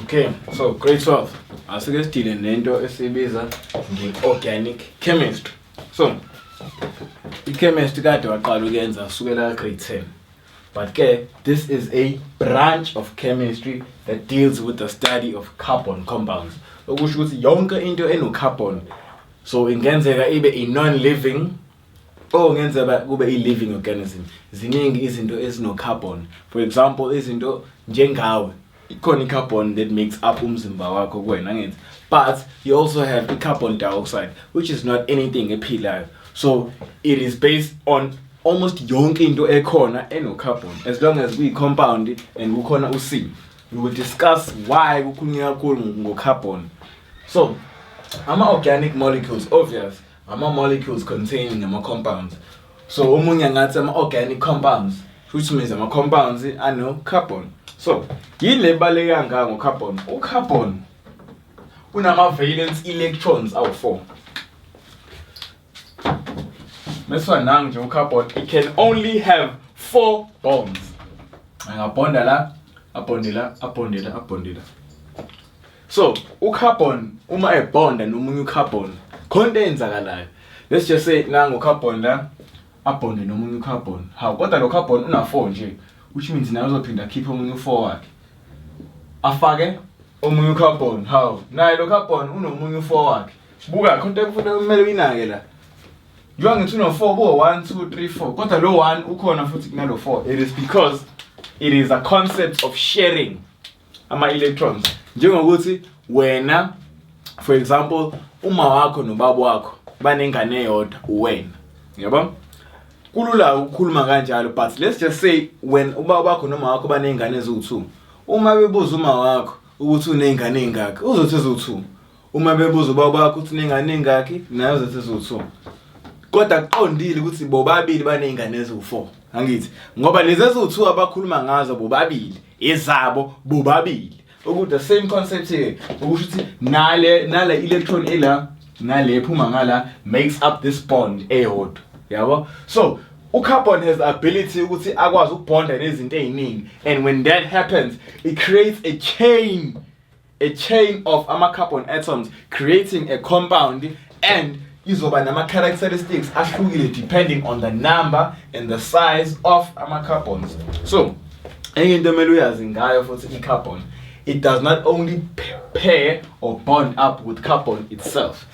Okay, so grade 12. Asike sidile nento esibiza nge-organic chemistry. So, i-chemistry kade waqala ukuyenza sukela grade 10. But ke this is a branch of chemistry that deals with the study of carbon compounds. Okusho ukuthi yonke into eno-carbon so ingenzeka ibe i-non-living or kungenzeka kube i-living organism. Ziningi izinto ezino-carbon. For example, izinto njengawe ikhona i-carbon that makes up umzimba wakho kuwena angithi, but you also have i-carbon dioxide, which is not anything ephilayo. So it is based on almost yonke into ekhona eno-carbon, as long as kuyi-compound and kukhona u-C. We will discuss why kukhulunywa kakhulu ngo-carbon. So ama-organic molecules, obvious, ama-molecules containing ama-compounds. So omunye angathi ama-organic compounds, which means ama-compounds ano-carbon. So yini le ebaluleke kangaka ngo-carbon? U-carbon unama-valence electrons awu-4. Mesifana nangu nje u-carbon, it can only have 4 bonds. Angabonda la, abonde la, abonde la, abonde la. So u-carbon uma ebonda nomunye u-carbon, khona into eyenzakalayo. Let's just say nangu u-carbon la, abonde nomunye u-carbon. Hawu, kodwa lo carbon una-4 nje, which means naye uzophinda akhiphe omunye u-4 wakhe, afake omunye u-carbon. Hawu, naye lo carbon unomunye u-4 wakhe. Buka, khona into ekufanele kumele uyinake la. Njengoba ngithi uno-4, kuwo 1 2 3 4, kodwa lo 1 ukhona futhi kunalo 4. It is because it is a concept of sharing ama-electrons. Njengokuthi wena, for example, uma wakho nobaba wakho banengane eyodwa, uwena, yabo, kulula ukukhuluma kanjalo. But let's just say when ubaba wakho noma wakho baney'ngane eziwu-2, uma bebuza uma wakho ukuthi uney'ngane ey'ngakhi, uzothi eziwu-2. Uma bebuza ubaba wakho ukuthi uney'ngane ey'ngakhi, naye uzothi eziwu-2. Kodwa kuqondile ukuthi bobabili baney'ngane eziwu-4, angithi? Ngoba lezi eziwu-2 abakhuluma ngazo bobabili ezabo bobabili. Ukuthi the same concept ke, ukusho ukuthi nale electron ela nale ephuma ngala makes up this bond eyodwa, yabo. So u-carbon has the ability ukuthi akwazi ukubonda nezinto ey'ningi, and when that happens it creates a chain of ama-carbon atoms, creating a compound, and izoba nama-characteristics ahlukile depending on the number and the size of ama-carbons. So enye into emele uyazi ngayo futhi i-carbon, it does not only pair or bond up with carbon itself.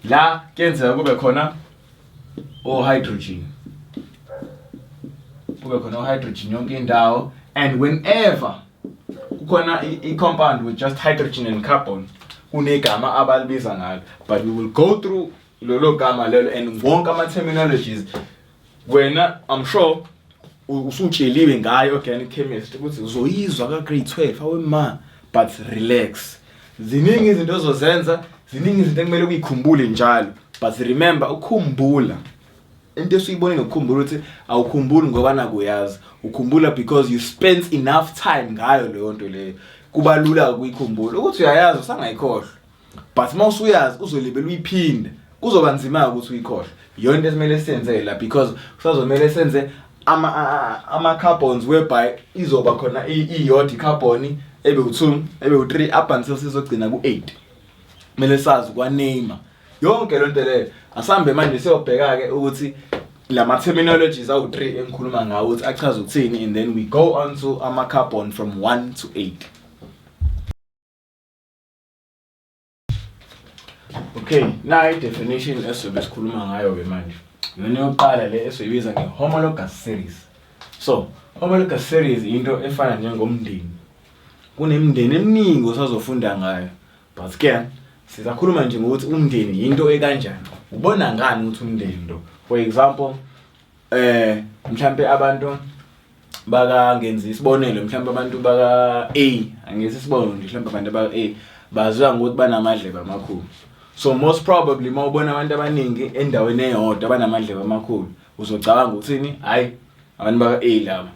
La kuyenzeka kube khona o-hydrogen, kube khona o-hydrogen yonke indawo, and whenever kukhona i-compound with just hydrogen and carbon, kunegama abalibiza ngalo, but we will go through lolo gama lelo and wonke ama-terminologies. Wena, I'm sure usutsheliwe ngayo organic chemistry ukuthi uzoyizwa ka-grade 12, awe ma, but relax, ziningi izinto ozozenza, ziningi izinto ekumele uyikhumbule njalo. But remember, ukhumbula into esuyibone ngokukhumbula ukuthi awukhumbuli ngoba nakuyazi, ukhumbula because you spent enough time ngayo leyo nto leyo. Kuba lula ukuyikhumbula ukuthi uyayazi usangayikhohlwa, but uma usuyazi uzolibela uyiphinde, kuzoba nzima ukuthi uyikhohlwe. Iyona into esimele siyenze la, because kusazomele senze ama carbons whereby izoba khona iyodwa i-carbon ebe u2, ebe u3, up until sizogcina ku8. Kumele sazi kwaname yonke lento leyo. Asambe manje siyobheka ke ukuthi lama terminologies awu3 engikhuluma ngawo ukuthi achaza ukuthini, and then we go on to ama carbon from 1 to 8. Okay, nayi definition esizobe sikhuluma ngayo ke manje. Yona yokuqala le esiyibiza nge-homologous series. So, homologous series into efana njengomndeni. Kunemindeni eminingi osazofunda ngayo. But ke sizakhuluma nje ngokuthi umndeni into ekanjani. Ubona ngani ukuthi umndeni lo? For example, mhlambe abantu baka, ngenza isibonelo, mhlawumbe abantu baka A, angithi isibonelo nje, mhlawumbe abantu baka A baziwa ngokuthi banamadlebe amakhulu. So most probably uma ubona abantu abaningi endaweni eyodwa banamadlebe amakhulu, uzocabanga ukuthini? Hayi, abantu baka A laba.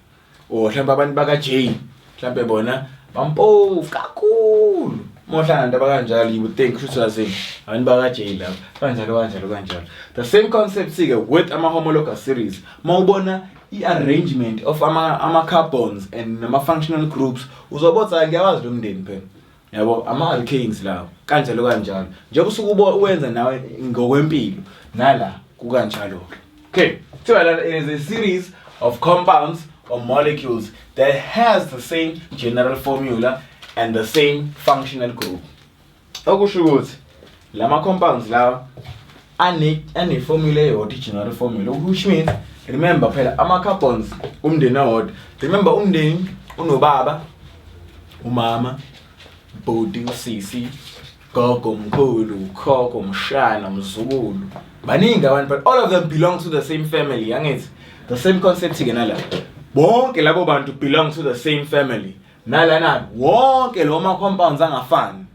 Or mhlawumbe abantu baka J, mhlawumbe bona bampofu kakhulu. Uma uhlangana nabantu abakanjalo, you would think kusho ukuthi abantu baka J laba, kanjalo kanjalo kanjalo. The same concept ke with ama homologous series. Uma ubona i-arrangement of ama carbons and nama functional groups, uzobona, ngiyawazi lo mndeni phela. Yabo, ama-alkanes lawo, kanjalo kanjalo. Njengoba usuke uwenza nawe ngokwempilo, nala kukanjalo-ke. Okay, kuthiwa lana it is a series of compounds or molecules that has the same general formula and the same functional group. Okusho ukuthi lama compounds lawa ane formula eyodwa, i-general formula, which means, remember phela, ama-carbons umndeni owodwa. Remember, umndeni unobaba, umama, bhuti, usisi, gogo, mkhulu, khokho, mshana, mzukulu, baningi abantu, but all of them belong to the same family, angithi? The same concept ke nala, bonke labo bantu belong to the same family. Nalana wonke lo ma compounds angafani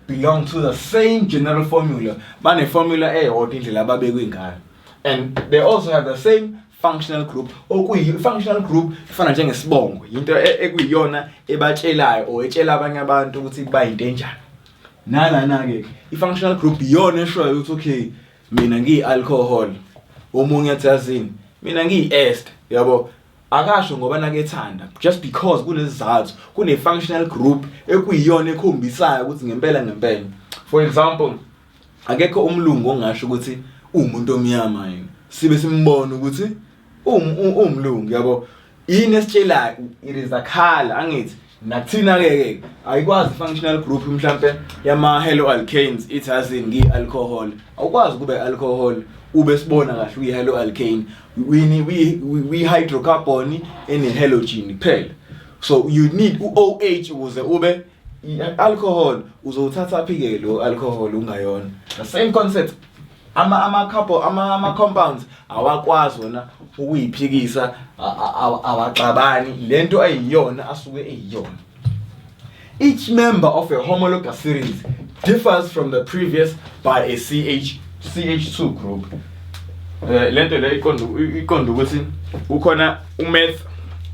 belong to the same general formula, bane formula eyodwa, indlela ababekwe ngayo, and they also have the same functional group. Okuyi functional group ifana njengesibongo, into ekuyiyona ebatshelayo or etshela abanye abantu ukuthi bayinto enjani. Nalana ke i-functional group iyona eshoyo ukuthi, okay, mina ngiyi-alcohol, omunye athi, yazini, mina ngiyi-ester, yabo. Akasho ngoba nakethanda, just because kunesizathu, kune-functional group ekuyiyona ekhombisayo ukuthi ngempela ngempela. For example, akekho umlungu ongasho ukuthi uwumuntu omnyama yena sibe simbona ukuthi uwumlungu, yabo. Yini esitshelayo? It is the color, angithi? Nakuthina ke ke ayikwazi functional group mhlambe yama haloalkanes ithi, yazini, ngiyi-alcohol. Awukwazi kube alcohol ube sibona kahle uyi-haloalkane, we hydrocarbon ene halogen kuphela. So you need u-OH ukuze ube i-alcohol. Uzowuthatha phi ke lo alcohol ungayona? The same concept, ama ama ama ama compounds awakwazi wona ukuyiphikisa, awaxabani lento ayiyona asuke eyiyona. Each member of a homologous series differs from the previous by a CH CH2 group. Lento le iqonda ukuthi kukhona umeth,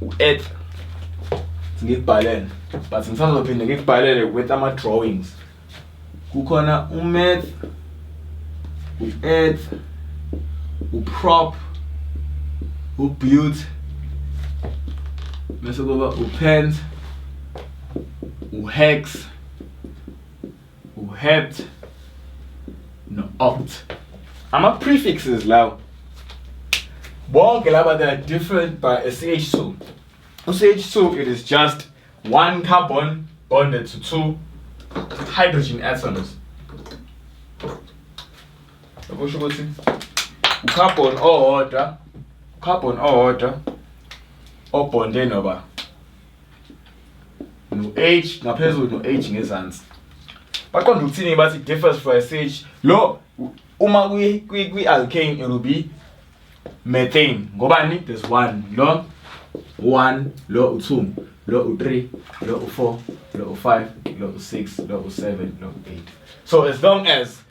ueth, ngikubhalele, but ngisazophinda ngikubhalele with ama drawings. Kukhona umeth, ueth, uprop, ubut, bese kuba upent, uhex, uhept no-oct. Ama-prefixes lawo. Bonke laba, they are different by a CH2. U-CH2, it is just one carbon bonded to two hydrogen atoms. Okusho ukuthi ucarbon owodwa, carbon owodwa obonde noba no-H ngaphezulu no-H ngezansi. Baqonda ukuthini bathi differs for a CH lo? Uma kwi-alkane it will be methane. Ngobani? There's one, lo 1, lo u2, lo u3, lo u4, lo u5, lo u6, lo u7, lo u8. So as long as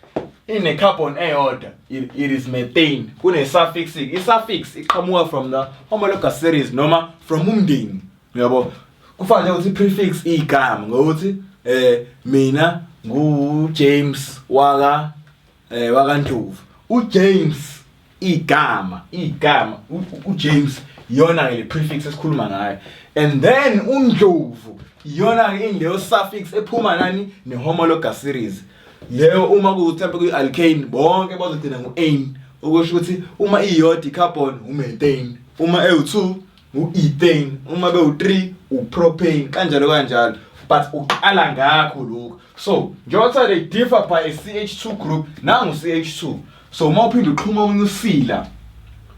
ine carbon eyodwa, it is methane. Kune suffix, i-suffix iqhamuka from the homologous series noma from umndeni, uyabo. Kufana nje ukuthi prefix igama ngokuthi mina ngu James waka wakaNdlovu. uJames igama uJames iyona ke le prefix esikhuluma ngayo, and then uNdlovu iyona ke inleyo suffix ephuma nani, ne homologous series leyo. Uma kuwukuthi mhlawumbe kuyi-alkane, bonke bazogcina ngu-ane, okusho ukuthi uma iyodwa i-carbon, umethane, uma ewu-2, u-ethane, uma bewu-3, upropane, kanjalo kanjalo, but uqala ngakho lokhu. So njengoba kuthiwa they differ by a CH2 group, nangu CH2. So uma uphinde uxhuma omunye usila,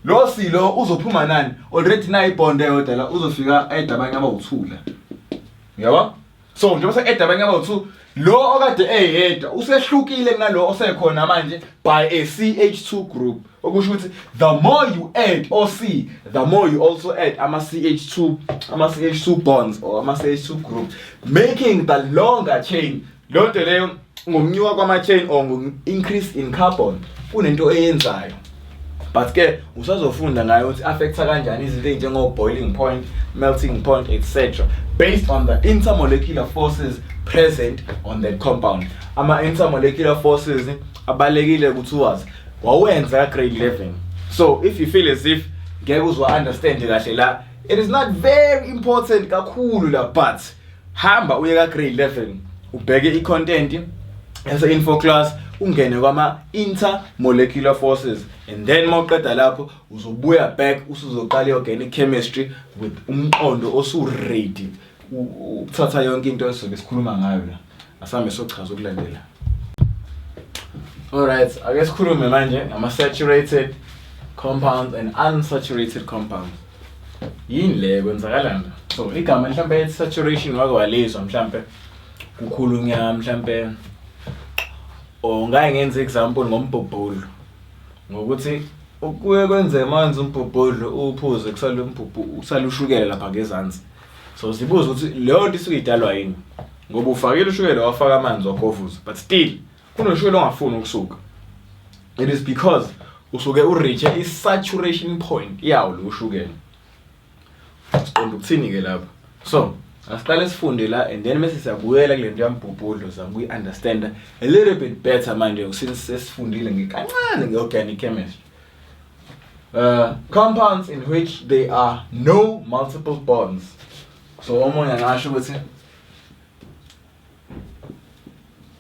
lo silo uzophuma nani? Already nayo ibond eyodwa la, uzofika add abanye abawu-2 la, uyabo. So njengoba se-add abanye abawu-2, lo okade eyedwa usehlukile kunalo osekhona manje by a CH2 group. Okusho ukuthi the more you add o-C, the more you also add ama-CH2, ama-CH2 bonds or ama-CH2 group, making the longer chain. Leyo nto leyo, ngokunyuka kwama-chain or ngo-increase in carbon, kunento eyenzayo, but ke usazofunda ngayo ukuthi affecta kanjani izinto ey'njengo-boiling point, melting point, etc., based on the intermolecular forces present on that compound. Ama-intermolecular forces abalulekile ukuthi uwazi, wawenza ka-grade 11. So if you feel as if ngeke uzwa-understand kahle la, it is not very important kakhulu la, but hamba uye ka-grade 11. Ubheke i-content yase-info class, ungene kwama-intermolecular forces, and then uma uqeda lapho uzobuya back usuzoqala i-organic chemistry with umqondo osu-ready ukuthatha yonke into esizobe sikhuluma ngayo la. Asambe sochaza ukulandela. Alright, ake sikhulume manje ngama-saturated compounds and unsaturated compounds. Yini le kwenzakalani? So igama mhlambe ethi saturation wake walizwa mhlambe kukhulunywa mhlambe, or ngake ngenze example ngombhobholo, ngokuthi kuye kwenzeka manzi umbhobhodlo uwuphuze kusale umbhobho, kusale ushukela lapha ngezansi. So sibuza ukuthi leyo nto isuke idalwa yini, ngoba ufakile ushukela, wafaka amanzi, wagovuza, but still kunoshukela ongafuni ukusuka. It is because usuke u-reach i-saturation point yawo lo shukela. Siqonda ukuthini-ke lapho? So asiqale sifunde la, and then mase siyabuyela kule nto yambhubhudlo, zama ukuyi-understanda a little bit better manje since sesifundile ngekancane nge-organic chemistry. Compounds in which there are no multiple bonds. So omunye angasho ukuthi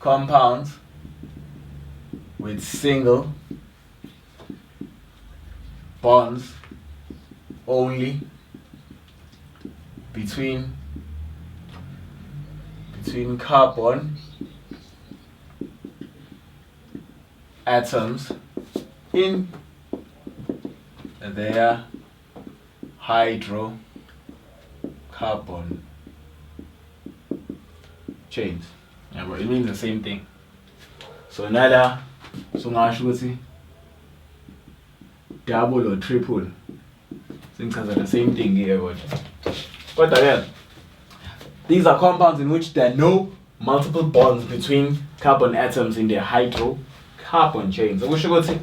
compounds with single bonds only between carbon atoms in their hydrocarbon chains. Yabo, it means the same thing. So nala sungasho ukuthi double or triple, singichaza the same thing ke, kodwa ke these are compounds in which there are no multiple bonds between carbon atoms in their hydrocarbon chains. Okusho ukuthi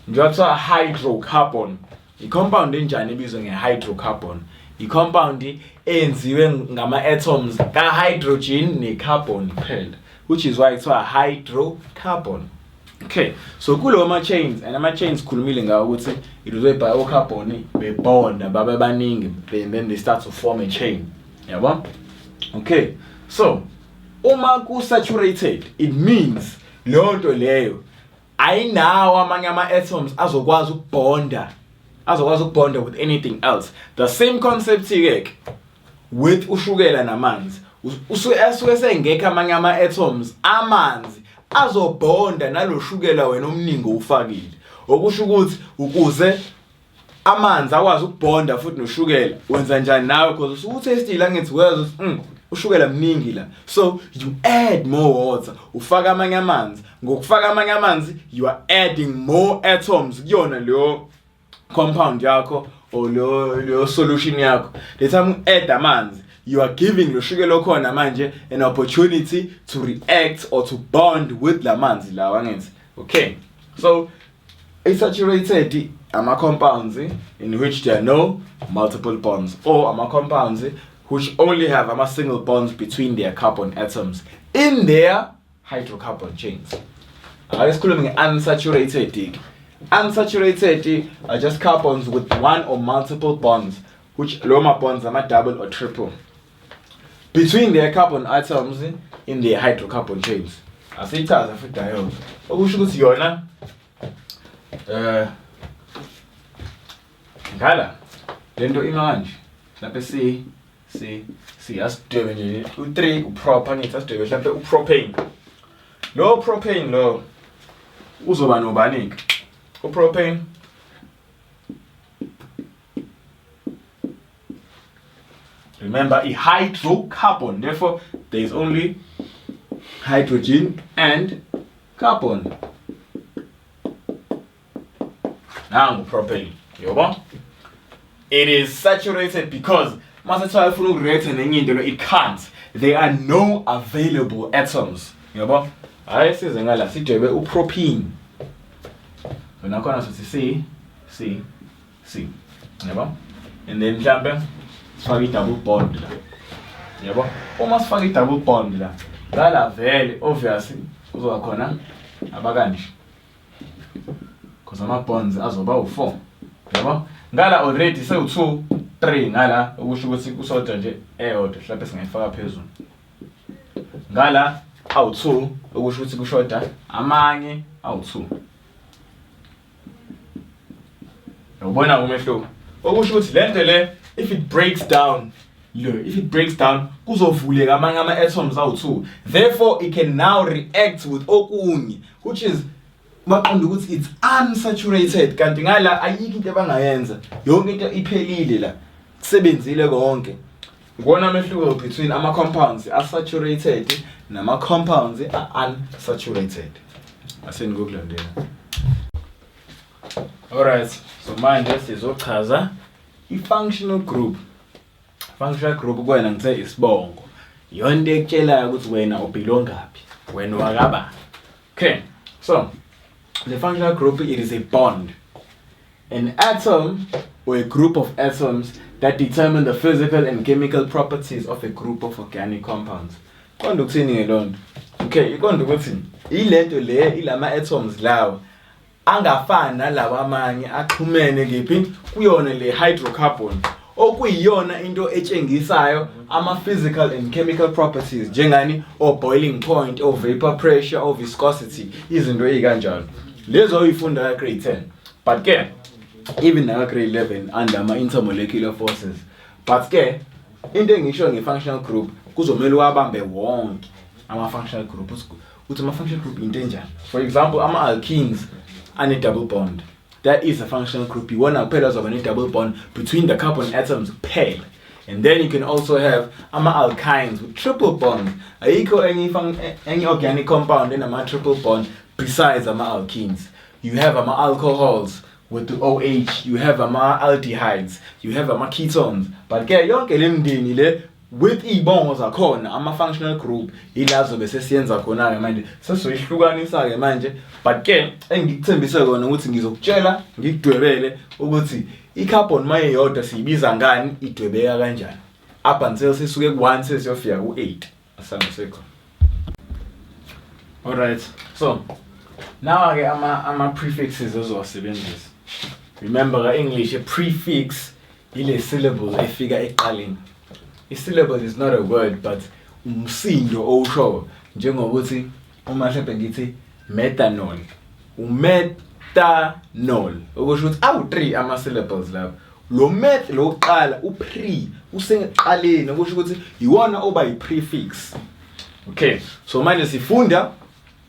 njengoba kuthiwa hydrocarbon, i-compound enjani ebizwa nge-hydrocarbon? I-compound eyenziwe ngama-atoms ka-hydrogen ne-carbon kuphela, which is why kuthiwa hydrocarbon. Okay, so kulo ma-chains, and ama-chains khulumile ngawo ukuthi it was whereby o-carbon bebonda babe baningi and then they start to form a chain, yabo. Okay, so uma ku-saturated, it means leyo nto leyo ayinawo amanye ama-atoms azokwazi ukubonda, azokwazi ukubonda with anything else. The same concept ke with ushukela namanzi, usuke asuke sengekho amanye ama-atoms amanzi azobonda nalo shukela wena omningi owufakile. Okusho ukuthi ukuze amanzi akwazi ukubonda futhi noshukela, wenza njani nawe? Because usuke uthestile, angithi wezwa ukuthi ushukela mningi la, so you add more water, ufaka amanye amanzi. Ngokufaka amanye amanzi, you are adding more atoms kuyona leyo compound yakho or leyo solution yakho. The time u add amanzi, you are giving lo shukela okhona manje an opportunity to react or to bond with la manzi lawa, angithi? Okay, so saturated ama-compounds in which there are no multiple bonds, or ama-compounds which only have ama-single bonds between their carbon atoms in their hydrocarbon chains. Ake sikhulume nge-unsaturated. Unsaturated are just carbons with one or multiple bonds, which lawo ma-bonds ama-double or triple between their carbon atoms in their hydrocarbon chains. Asiyichaze futhi ayo, okusho ukuthi yona ngala lento ima kanje, mhlawumbe C C C, asidwebe nje u3 uproper, ngithi asidwebe mhlawumbe upropane. Lo propane lo uzoba nobani ke upropane? Remember, a hydrocarbon, therefore there is only hydrogen and carbon. Nangu propane, yabo. It is saturated because mase kuthiwa ifuna ukureact nenye into lo, it can't. There are no available atoms, yabo. Hayi, size ngala sidwebe upropene. So nakhona sithi C C C, yabo, and then mhlambe sifake i-double bond la, yabo. Uma sifake i-double bond la ngala, vele obviously kuzoba khona abakanje because ama-bonds azoba u-4, yabo. Ngala already sewu-2 3 ngala, okusho ukuthi kusodwa nje eyodwa, mhlawumbe singayifaka phezulu. Ngala awu-2, okusho ukuthi kushoda amanye awu-2. Uyabona umehluko? Okusho ukuthi le nto le, if it breaks down, lo, if it breaks down, kuzovuleka amanye ama-atoms awu-2. Therefore it can now react with okunye, which is baqonda ukuthi it's unsaturated. Kanti ngala ayikho into abangayenza, yonke into iphelile la, kusebenzile konke. Ngibona amehluko between ama-compounds a-saturated nama-compounds a-unsaturated. Aseni kokulandela. Alright, so manje sizochaza i-functional group. Functional group kuwena ngithe isibongo, iyona into ekutshelayo ukuthi wena ubelongaphi, wena wakabani. Okay, so the functional group, it is a bond, an atom or a group of atoms that determine the physical and chemical properties of a group of organic compounds. Qonda ukuthini ngelonto? Okay, iqonda ukuthi ilento le, ilama atoms lawa angafani nalawa amanye axhumene kephi kuyona le hydrocarbon, okuyiyona into etshengisayo ama-physical and chemical properties, njengani o-boiling point, o-vapor pressure, o-viscosity, izinto ey'kanjalo lezo oyifunda ka-grade 10, but ke even naka-grade 11 under ama-intermolecular forces. But ke into engisho nge-functional group, kuzomele uwabambe wonke ama-functional group, ukuthi ama-functional group into enjani. For example, ama-alkenes ane-double bond. That is a functional group. Iwona kuphela azoba ne-double bond between the carbon atoms kuphela. And then you can also have ama-alkynes with triple bonds. Ayikho enye organic compound enama-triple bond besides ama-alkenes. You have ama-alcohols with the OH, you have ama-aldehydes, you have ama-ketones. But ke yonke le mndeni le with iy'bongo zakhona, ama-functional group ilazo bese siyenza khona-ke manje, sesizoyihlukanisa-ke manje. But ke engikuthembise kona ukuthi ngizokutshela, ngikudwebele ukuthi i-carbon mayiyodwa siyibiza ngani, idwebeka kanjani, up until sisuke ku-1 sesiyofika ku-8. Asambe sekho. Alright, so nawa-ke ama-prefixes ozowasebenzisa. Remember, ka-English, a prefix ile syllable efika ekuqaleni. I-syllable is not a word, but umsindo owushoyo, njengokuthi uma mhlawumbe ngithi methanol, umethanol, okusho ukuthi awu-3 ama-syllables lapho. Lo meth lokuqala, u-pre, usekuqaleni, okusho ukuthi iwona oba yi-prefix. Okay, so manje sifunda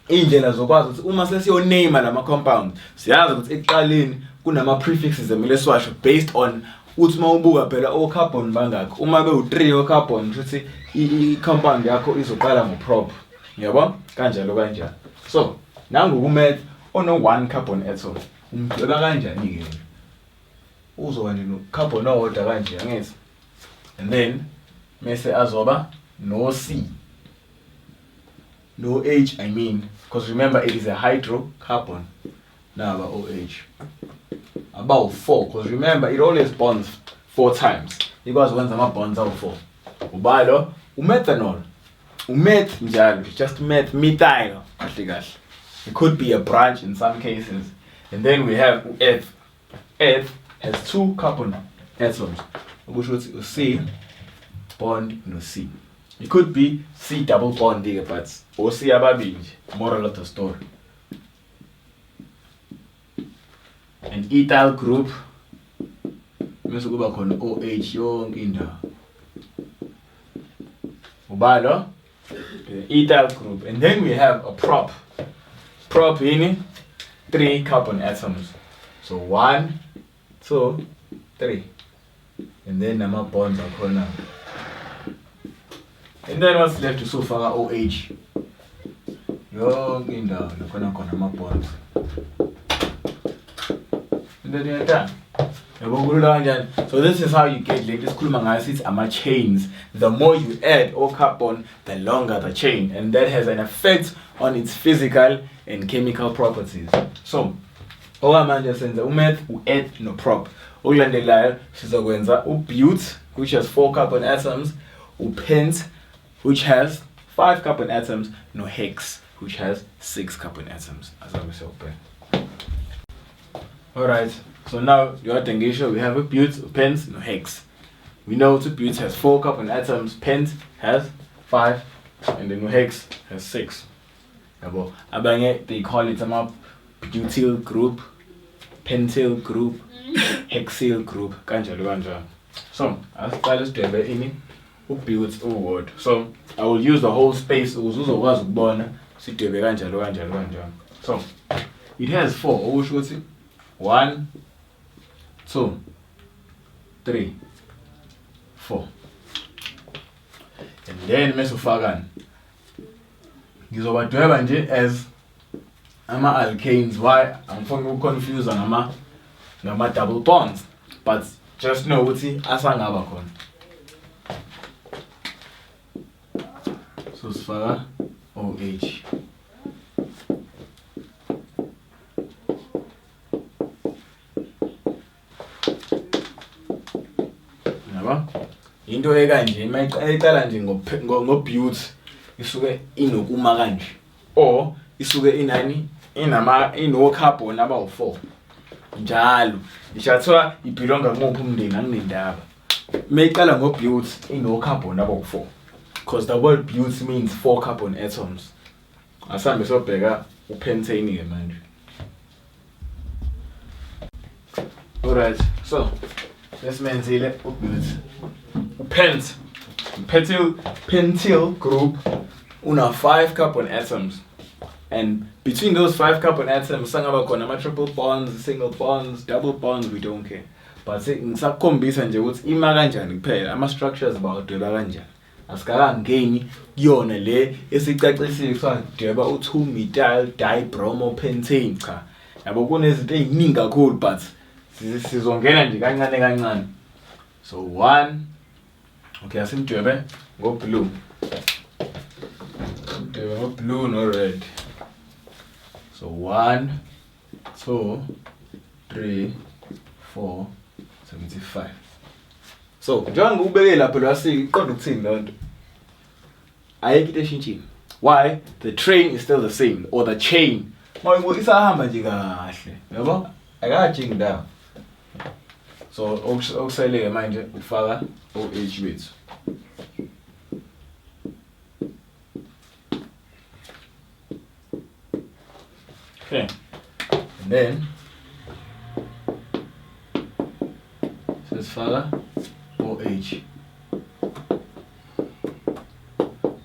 iy'ndlela zokwazi ukuthi uma sesiyoname lama compound, siyazi ukuthi ekuqaleni kunama prefixes emele siwasho based on uthi uma ubuka phela o-carbon bangakhi. Uma bewu-3 o-carbon, kusho ukuthi i-compound yakho izoqala ngo-prop, yabo, kanjalo kanjalo. So nangu ku-meth ono-1 carbon atom, umdweba kanjani-ke? Uzoba nje no-carbon owodwa kanje, angithi? And then mese azoba no-C, no H, I mean, because remember it is a hydrocarbon. Naba OH about 4, because remember it always bonds 4 times. Ikwazi ukwenza ama-bonds awu-4. Ubalo umethanol, umeth njalo, just meth, methyl kahle kahle. It could be a branch in some cases. And then we have eth. Eth has 2 carbon atoms, okusho ukuthi u-C bond no-C. It could be C double bond ke, but o-C ababili nje, moral of the story. An ethyl group, bese kuba khona OH yonke indawo. Ubalo ethyl group. And then we have a prop. Prop yini? 3 carbon atoms. So 1 2 3, and then nama bonds akhona. And then what's left, usufaka OH yonke indawo lakhona khona ama bonds, and then you're done. Yabo, kulula kanjani? So this is how you get lento esikhuluma ngayo, sithi ama-chains. The more you add all carbon, the longer the chain, and that has an effect on its physical and chemical properties. So okwamanje senza umeth, u-eth no-prop. Okulandelayo sizokwenza u-but, which has 4 carbon atoms, u-pent, which has 5 carbon atoms, no-hex, which has 6 carbon atoms. Azabe siyobheka. Alright, so now you ngisho we have a but, pent, no hex. We know to but has 4 carbon atoms, pent has 5. And then hex has 6. Yabo, abanye they call it ama butyl group, pentyl group, hexyl group, kanjalo kanjalo. So, asiqale sidwebe ini ubut uwodwa. So, I will use the whole space ukuze uzokwazi ukubona sidwebe kanjalo kanjalo kanjalo. So, it has 4, okusho ukuthi 1 2 3 4. And then mase ufakani, ngizobadweba nje as ama alkanes. Why? Angifuni ukuconfuse ngama double bonds, but just know ukuthi asangaba khona. So sifaka OH. Yabo? Into ekanje mayiqala nje ngo-but isuke inokuma kanje, or isuke inani inama ino-carbon abawu-4 njalo. Ishathiwa ibhilonga kumuphi umndeni, anginendaba. Mayiqala ngo-but ino-carbon abawu-4, because the word but means 4 carbon atoms. Asambe sobheka upentane ke manje. Alright, so lesimenzile ubut upent pentyl pentyl group una 5 carbon atoms, and between those 5 carbon atoms sangaba khona ama triple bonds, single bonds, double bonds, we don't care. But ngisakukhombisa nje ukuthi ima kanjani kuphela, ama structures bawadweba kanjani. Asikakangeni kuyona le esicacisile kuthiwa dweba u2 methyl dibromopentane. Cha, yabo kunezinto eziningi kakhulu, but sizongena nje kancane kancane. So 1, okay, asimdwebe ngo blue, dwebe ngo blue no red. So 1 2 3 4 75. So njengoba ngikubeke lapho lwasiki, iqonda ukuthini leyo nto? Ayikho into eshintshile. Why? The train is still the same, or the chain. Mayibuka isahamba nje kahle, yabo? Akajingi ndawo. So okusele manje ufaka OH wethu. Okay. And then sesifaka OH.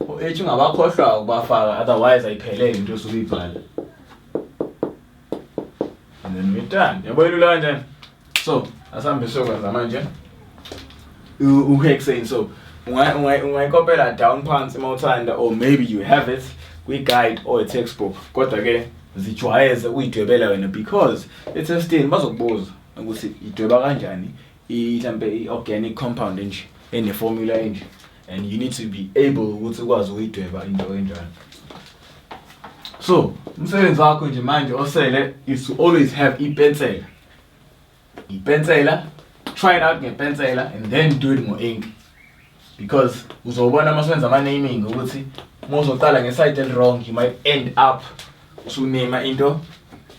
OH ungabakhohlwa ukubafaka, otherwise ayiphelele into osuke uyibhala. And then we're done. Yabo ilula kanjani? So asambe siyokwenza manje uhexane. So ungayikopela down phansi uma uthanda, or maybe you have it kwi-guide or a textbook. Kodwa ke zijwayeze uyidwebela wena, because e-testini bazokubuza ukuthi idweba kanjani mhlambe i-organic compound enje ene-formula enje, and you need to be able ukuthi ukwazi ukuyidweba into enjalo. So umsebenzi wakho nje manje osele is to always have ipensela. Ipensela, try it out ngepensela and then do it ngo-ink, because uzobona uma usenza ama-naming ukuthi uma uzoqala ngeside eli-wrong, you might end up usuname into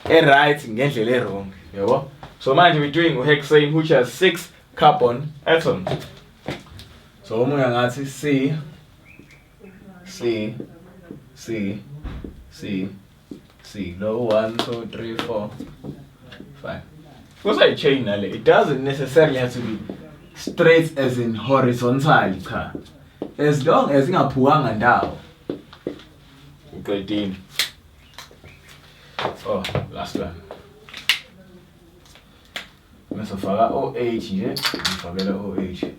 e-right ngendlela e-wrong, yabo. So manje we're doing uhexane, which has 6 carbon atoms. So omunye angathi C C C C C, no, 1 2 3 4 5. Kusayi-chain nale. It doesn't necessarily have to be straight as in horizontal, cha. As long as ingaphukanga ndawo. Uqedile. Oh, last one. Mase faka OH nje, ngifakela OH.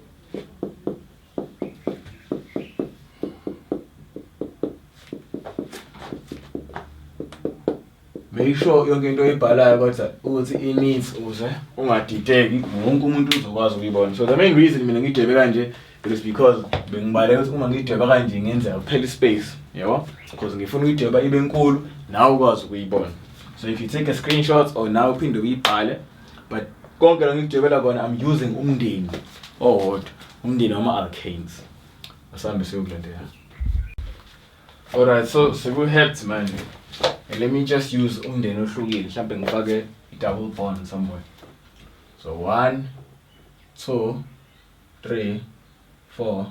Make sure yonke into oyibhalayo kodwa ukuthi i-neat ukuze ungadideki, wonke umuntu uzokwazi ukuyibona. So the main reason mina ngidwebe kanje, it is because bengibaleka ukuthi uma ngidweba kanje ngenzeka kuphela ispace, yabo, because ngifuna ukuyidweba ibe nkulu nawe ukwazi ukuyibona. So if you take a screenshot or nawe uphinde uyibhale, but konke la ngikudwebela kona I'm using umndeni owodwa, umndeni wama-alkanes. Asambe siyokulandela. Alright, so seku-hept manje. And let me just use umndeni ohlukile, mhlambe ngifake i-double bond somewhere. So 1 2 3 4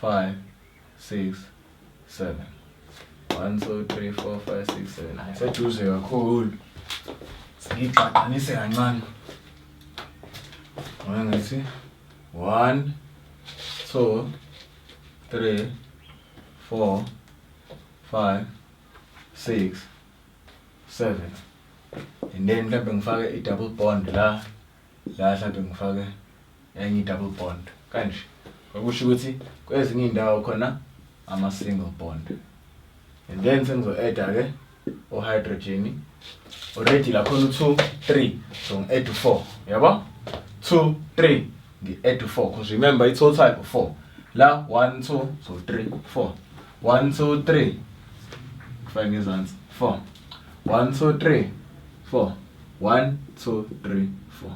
5 6 7. 1 2 3 4 5 6 7. Ayiseduze kakhulu. Singigqagqanise kancane. Ngoba ngithi 1 2 3 4 5 6 7, and then mhlawumbe ngifake i-double bond la, la mhlawumbe ngifake enye i-double bond kanje. Okusho ukuthi kwezinye iy'ndawo khona ama-single bond, and then sengizo-adda ke o-hydrogen. Already la khona u-2 3, so ngi-add u-4, yabo, 2 3, ngi-add u-4, because remember i-total u-4 la. 1 2, so 3 4, 1 2 3, kufake ngezansi 4, 1 2 3 4, 1 2 3 4,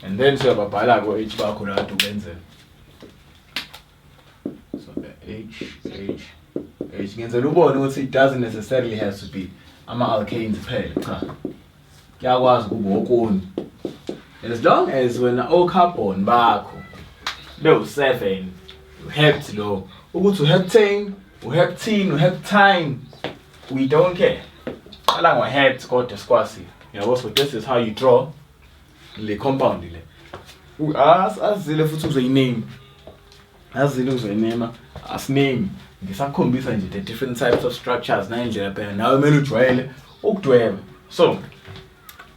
and then siyababhala ko-H bakho la kade ubenzela. So H, H, H. Ngenzela ubone ukuthi it doesn't necessarily have to be ama-alkanes kuphela. Cha, kuyakwazi ukuba okunye, as long as wena o-carbon bakho bewu-7, u-hept lo, ukuthi u-heptane, u-heptene, u-heptyne, we don't care. Qala ngo-hept kodwa sikwazi, yabo. So this is how you draw le compound le. Azile futhi uzoyiname, azile uzoyiname, asiname. Ngisakhombisa nje the different types of structures nayindlela phela nawe kumele ujwayele ukudweba. So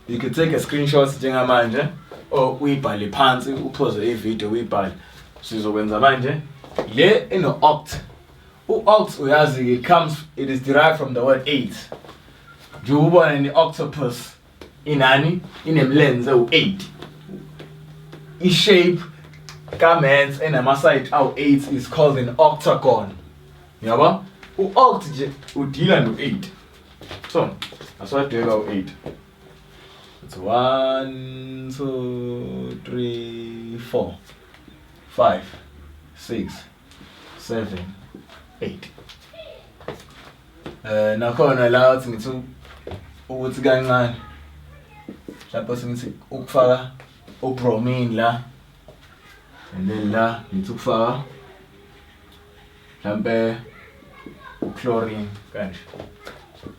you could take a screenshot njengamanje or uyibhale phansi, upause ivideo uyibhale. Sizokwenza manje le eno-oct. U-oct uyazi, it is derived from the word 8. Nje ubona ne-octopus inani, inemlenze u-8. I-shape ka-maths enama-side awu-8 is called an octagon, yabo. U-oct nje udila no-8, so asiwadweba u-8. It's 1 2 3 4 5 6 7 8. Nakhona la uthi ngithi ukuthi kancane mhlawumbe sengithi ukufaka ubromine la, and then la ngithi ukufaka mhlambe uchlorine kanje,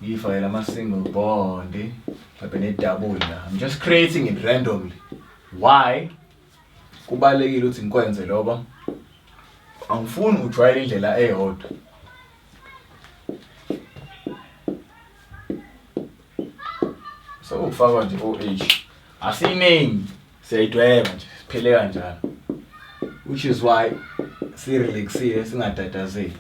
ngiyifakele ama-single bond, mhlambe ne-double la. I'm just creating it randomly. Why kubalulekile ukuthi ngikwenze lokho? Angifuni ujwayele indlela eyodwa. So ukufakwa nje o-H, asiyiname, siyayidweba nje, siphele kanjalo, which is why sirelaxile, singatatazeli.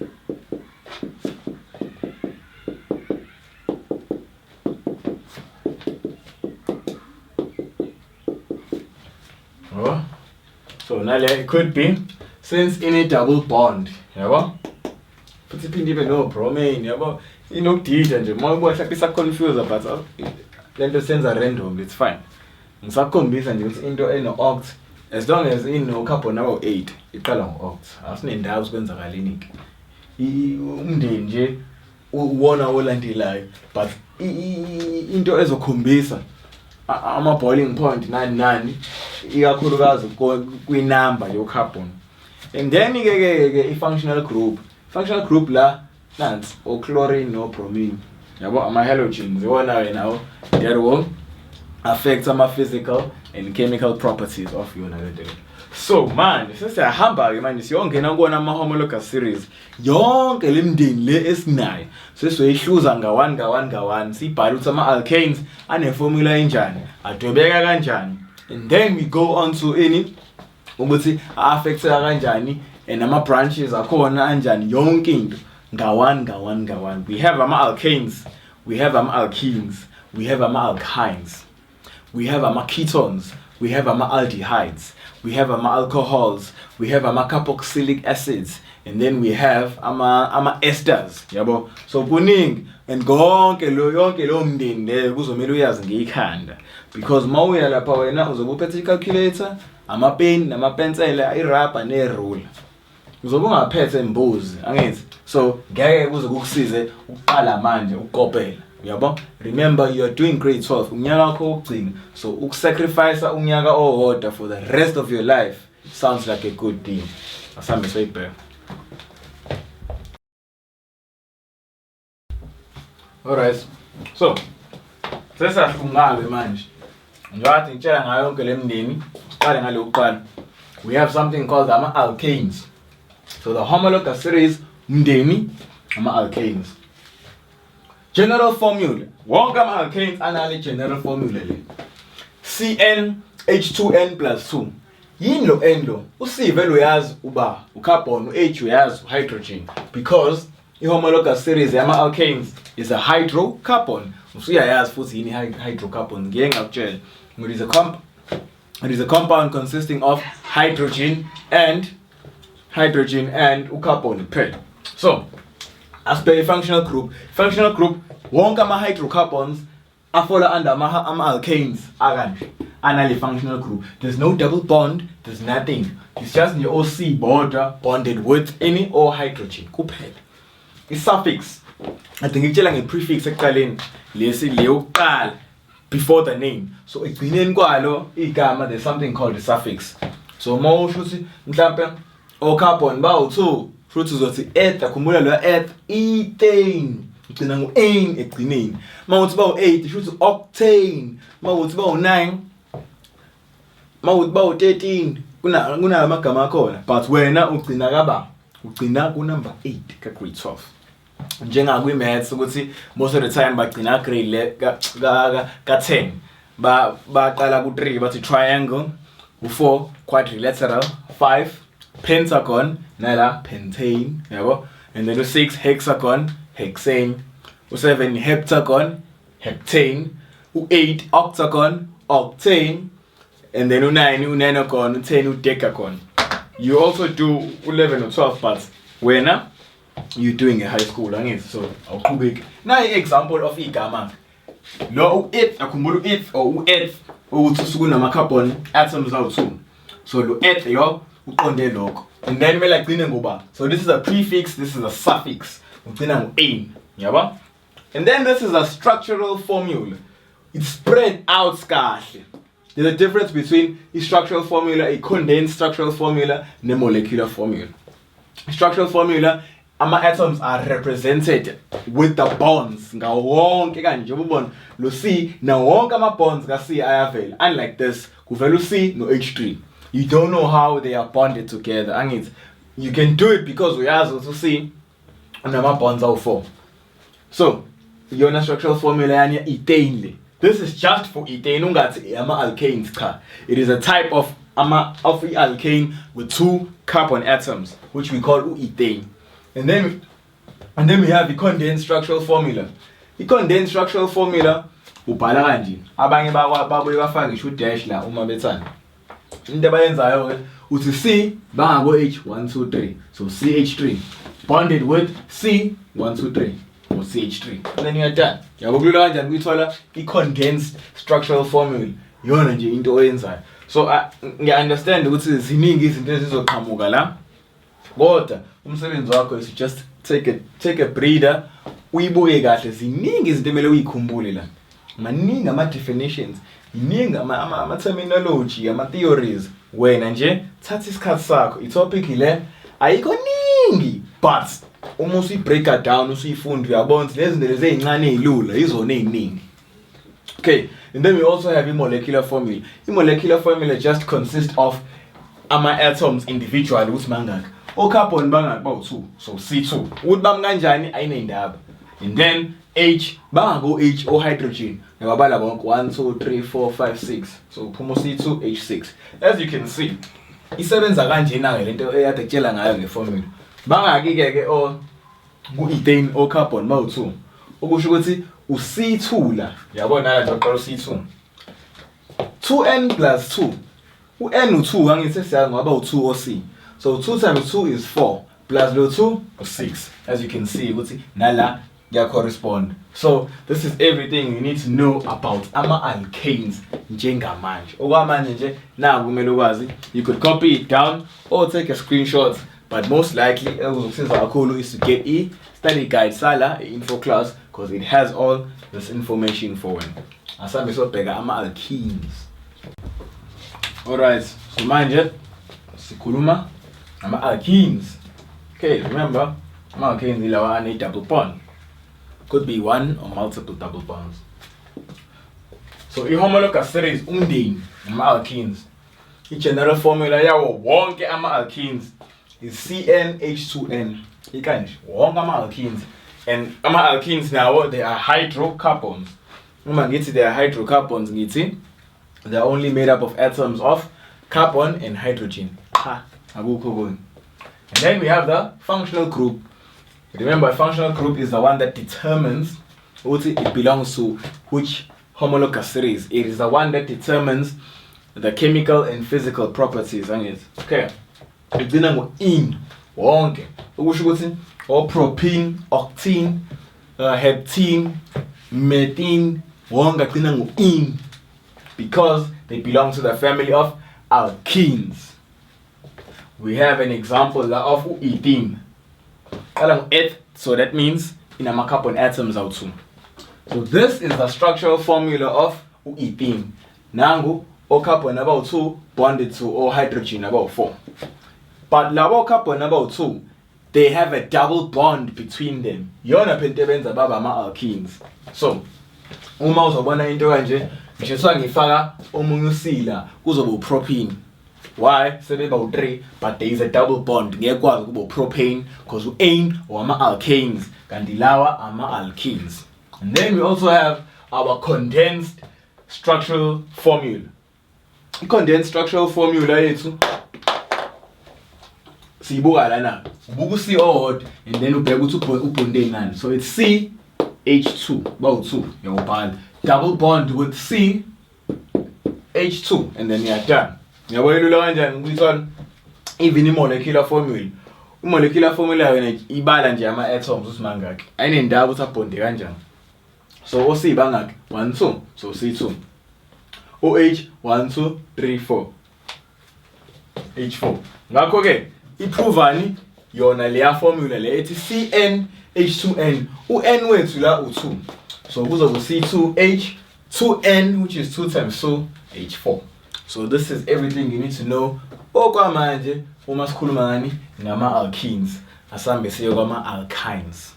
Oh. So nale it could be, since in a double bond, yabo, futhi iphinde ibe no bromine, yabo, inokudida nje uma ubuka mhlawumbe isa-confuse, but lento senza random, it's fine. Ngisakukhombisa nje ukuthi into eno-oct, as long as ino-carbon abawu-8, iqala ngo-oct. Asinendawo sikwenzakaleni-ke, umndeni nje uwona olandelayo, but into ezokhombisa ama-boiling point nani nani, ikakhulukazi kwinamba yo-carbon, and then ke ke ke i-functional group. Functional group la nansi o-chlorine no-bromine, yabo, ama-halogens iwona-ke nawo that will affect ama-physical and chemical properties of yona lento le. So manje sesiyahamba-ke, manje siyongena kuwona ama-homologous series. Yonke le mndeni le esinayo sesizoyihluza nga-one, nga-one, nga-one, siyibhale ukuthi ama-alkanes aneformula enjani, adwebeka kanjani, and then we go on to ini, ukuthi a-affecteka kanjani and ama-branches akhona anjani, yonke into nga-one, nga-one, nga-one. We have ama-alkanes, we have ama-alkenes, we have ama-alkynes, we have ama-ketones, we have ama-aldehydes, we have ama-alcohols, we have ama-carboxylic acids, and then we have ama-esters, yabo. So kuningi, and konke lo, yonke leyo mndeni leyo kuzomele uyazi ngeyikhanda, because uma uya lapha wena uzobe uphethe i-calculator, amapeni namapensela, irabha nerula, uzobe ungaphethe imbuzi, angithi? So ngeke kuze kukusize ukuqala manje ukukopela, uyabo. Remember, you are doing grade 12, unyaka wakho wokugcina, so ukusacrifice unyaka owodwa for the rest of your life sounds like a good deal. Asambe soyibheka. Alright, so sesahlunga-ke manje. Njengoba ngitshela ngayo yonke le mndeni, siqale ngale kuqala. We have something called ama-alkanes. So the homologous series, mndeni ama-alkanes, general formula, wonke ama-alkanes anale general formula le, Cn H2n plus 2. Yini lo N lo? U-C vele uyazi uba ucarbon, u-H uyazi uhydrogen, because i-homologous series yama-alkanes is a hydrocarbon. Usuyayazi futhi yini i-hydrocarbon, ngiye ngakutshela. It is a compound consisting of hydrogen and ucarbon kuphela. So asibheke functional group. Functional group, wonke ama-hydrocarbons afola under ama-alkanes akanje anale functional group. There's no double bond, there's nothing. It's just nje o-C bodwa bonded with any or hydrogen kuphela. I-suffix, ade ngikutshela nge-prefix ekuqaleni, lesi leyokuqala before the name. So egcineni kwalo igama there's something called a suffix. So uma usho ukuthi mhlampe o-carbon bawu-2, futhi uzothi eth, khumbula lo eth, ethane, ugcina ngo-ane egcineni. Uma uthi bawu-8, sho ukuthi octane. Uma uthi bawu-9, uma uthi bawu-13, kuna amagama akhona, but wena ugcina kaba ugcina ku-number 8 ka-grade 12, njengakwi-maths ukuthi most of the time bagcina grade le ka 10, ba baqala ku-3 bathi triangle, u-4 quadrilateral, 5 pentagon, nala pentane, yabo, and then u-6 hexagon, hexane, u-7 heptagon, heptane, u-8 octagon, octane, and then u-9 u-nonagon, u-10 u-decagon. You also do u-11 u-12, but wena you're doing a high school, angithi? So awuqhubeki. Nayi example of igama lo, u-eth. Akhumbula u-eth or u-eth, ukuthi usuke unama-carbon atoms awu-2. So lo eth lo uqonde lokho, and then kumele agcine ngoba, so this is a prefix, this is a suffix, ugcina ngo-ane, yabo. And then this is a structural formula. It's spread out kahle. There's a difference between a structural formula, a condensed structural formula, ne-molecular formula. Structural formula, ama-atoms are represented with the bonds ngawo wonke kanje, njengoba ubona lo C, nawo wonke ama-bonds ka-C ayavela. Unlike this, kuvela u-C no-H3. You don't know how they are bonded together, angithi? You can do it because uyazi ukuthi u-C unama-bonds awu-4. So iyona structural formula yani ethane le. This is just for ethane, ungathi ama-alkanes. Cha, it is a type of ama of i-alkane with two carbon atoms, which we call u-ethane. And then we have the condensed structural formula. I-condensed structural formula ubhala kanje. Abanye babuye bafake ngisho dash la uma bethanda. Into abayenzayo ke, uthi C bangako H 1 2 3, so CH3 bonded with C 1 2 3 or CH3, and then you're done, yabo. Kulula kanjani kuyithola i-condensed structural formula? Iyona nje into oyenzayo. So ngiya-understand ukuthi ziningi izinto ezizoqhamuka la, kodwa umsebenzi wakho is to just take a breather, uyibuke kahle. Ziningi izinto emele uyikhumbule la, maningi ama-definitions, iningi ama-terminology, ama-theories. Wena nje thatha isikhathi sakho. I-topic le ayikho ningi, but uma usuyi-breaka down, usuyifunda, uyabona ukuthi lezi zinto lezi ey'ncane ey'lula yizona ey'ningi. Okay, and then we also have i-molecular formula. I-molecular formula just consists of ama-atoms individually, ukuthi mangaki o-carbon, bangaki, bawu-2, so C2. Ukuthi bami kanjani ayiney'ndaba. And then H, bangako H o-hydrogen, ngiyababala bonke, 1 2 3 4 5 6, so uphuma u-C2 H6. As you can see, isebenza kanjena-ke lento eyade kutshela ngayo ngeformula. Bangaki-ke ke o ku-ethane o-carbon? Bawu-2, okusho ukuthi u-C2 la, yabona la nje uqala u-C2, 2n plus 2. U-n u-2, angithi? Siyazi ngoba u-2 o-C, so 2 times 2 is 4, plus lo 2 u-6. As you can see ukuthi nala kuya-correspond. So this is everything you need to know about ama-alkanes njengamanje. Okwamanje nje naku kumele ukwazi. You could copy it down or take a screenshot, but most likely okuzokusiza kakhulu is to get i-study guide sala i-info class, because it has all this information for wena. Asambe sobheka ama-alkenes. Alright, so manje sikhuluma ama-alkenes. Okay, remember ama-alkenes ilawa ane-double bond. Could be one or multiple double bonds. So i-homologous series, umndeni, ama-alkenes. I-general formula yawo wonke ama-alkenes is CnH2n. Ikanje wonke ama-alkenes, and ama-alkenes nawo, they are hydrocarbons. Uma ngithi they are hydrocarbons, ngithi they are only made up of atoms of carbon and hydrogen. Ha, akukho kuni. And then we have the functional group. Remember, a functional group is the one that determines ukuthi it belongs to which homologous series. It is the one that determines the chemical and physical properties, angithi? Okay, igcina ngo-ene wonke, okusho ukuthi o-propene, octene, heptene, methene, wonke agcina ngo-ene because they belong to the family of alkenes. We have an example la of u-ethene, qala ngo-eth, so that means inama-carbon atoms awu-2. So this is the structural formula of u-ethene. Nangu o-carbon abawu-2 bonded to o-hydrogen abawu-4, but labo carbon abawu-2, they have a double bond between them. Iyona phela into ebenza baba ama-alkenes. So uma uzobona into kanje nje, so ngifaka omunye usila, kuzoba upropene. Why? Sebeba u-3, but there is a double bond. Ngeke kwazi ukuba upropane because u-ane wama-alkanes, kanti lawa ama-alkenes. And then we also have our condensed structural formula. I-condensed structural formula yethu siyibuka lana, ubuka u-C owodwa and then ubheka ukuthi ubonde nani. So it's C H2, bawu-2, uyawubhala double bond with C H2 and then you're done. Ngiyabona ilula kanjani ukuyithola. Even i-molecular formula, i-molecular formula yona ibala nje ama-atoms ukuthi mangaki, ayinendaba ukuthi abonde kanjani. So o-C bangaki? 1, 2, so C2. O-H, 1, 2, 3, 4, H4. Ngakho-ke iprovani yona leya formula le ethi Cn H2n. U-n wethu la u2, so kuzoba C2 H 2n, which is 2 times 2, H4. So this is everything you need to know okwamanje uma sikhuluma ngani? Ngama-alkenes. Asambe siye kwama-alkynes.